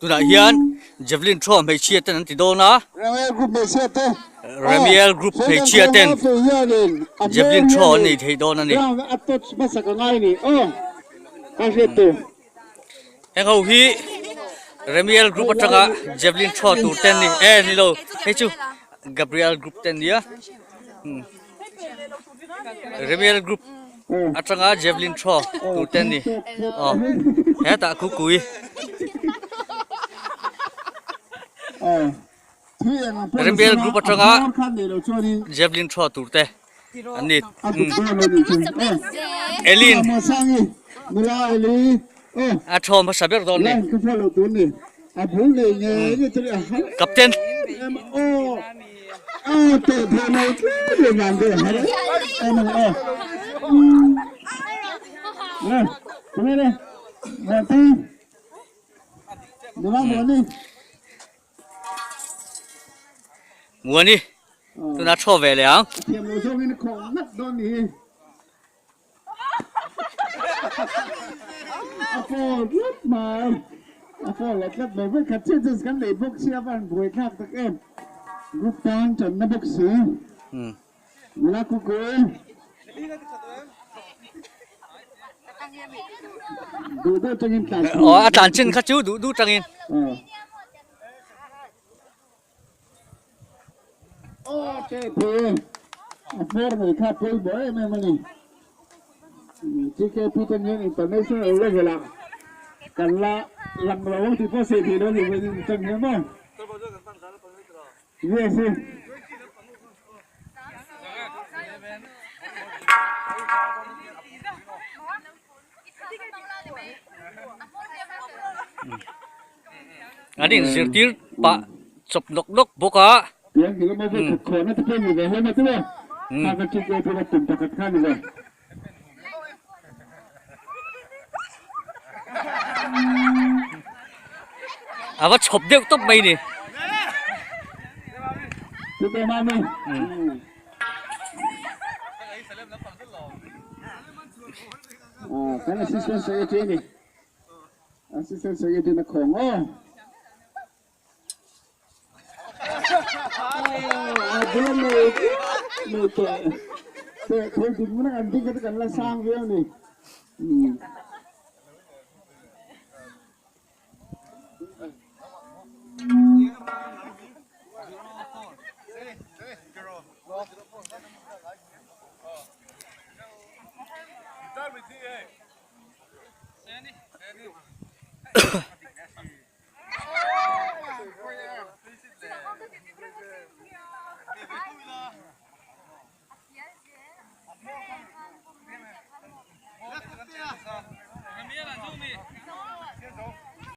Tunah hian javelin throw hmeichhia ten an ti dawn a. Ramiel group hmeichhia ten javelin throw an nei thei dawn a ni. Heng ho hi Ramiel group atanga javelin throw tur te an ni e ni lo hei chu Gabriel group te an nia. Remiel group atanga javelin throw tur te an ni aw hetah khukui Remiel group atanga javelin throw tur te an ni Elin a throw hmasa ber dawn a ni Captain. Muani tuna thaw ve leh ang. A fall tlat mai a fall leh tlat mai vawikhat chiah chance kan neih bawk sia a van buai thlak tak em group tan tanna bawk si nula kuku duh duh tangin tlan aw a tlan chin kha chu duh duh tangin Aw che phe a hmawr mai kha pawimawh em em a ni. TKP ten hian international level ah kan la lang lo ang tih pawh sawi theih lo a ni vawiin atang hian maw. Yes e. An inzirtir pah chawp nawk nawk bawk a. A va chhawp deuh tawp mai ni. Assistant Secretary na khawng aw. A bula nei nei teh teh thei dik mun an ding kha chu kan la sang viau ni.